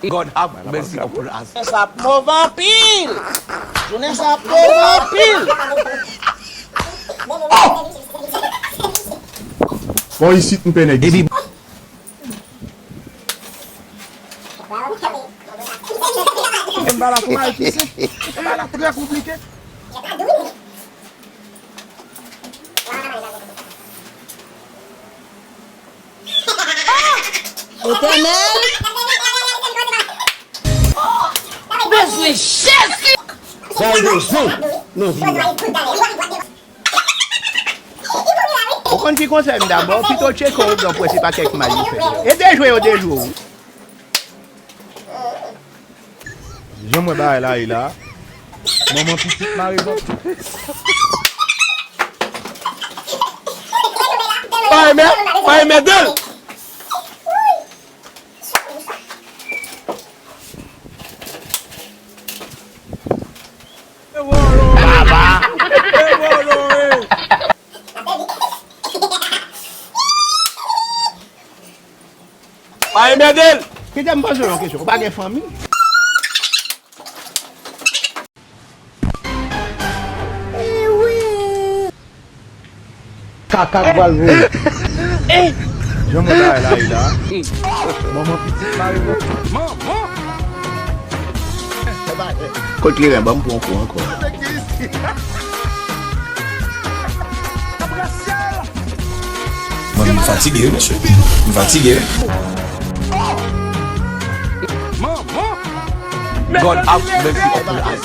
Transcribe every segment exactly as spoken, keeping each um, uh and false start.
God have mercy upon us. Jounen sa ap move anpil. Jounen sa ap move anpil. Bon, isit m pè nèg isit. Epi m pa la pou mari ki se. E pa la trè konplike. Etènèl. Bezwen Jezi. Sa yo bezwen nan vi a. Ou konn ki konsèy m dabò, pito tcheke w blan pou wè si pa kèk mal li fè. E dejwe yo dejwe w. Jan m wè bagay la ye la. Manman pitit mare vant. Pa renmen, pa renmen de l. Baba. Pa enmède l! Kite m poze w yon kesyon. Ou pa gen fanmi? Kaka k pral voye. Jan mwen bagay la ye la. Manman pitit mare vant. Manman! Kot kleren, ban m pran kou ankò. Mwen, m fatige, wi, mesye. M fatige, wi. God have mercy upon us.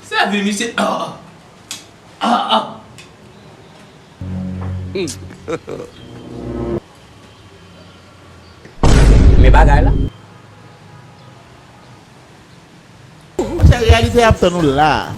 Sèvi misye. Ah, ah. Ah, ah. Men bagay la. Se reyalite y ap tann ou la.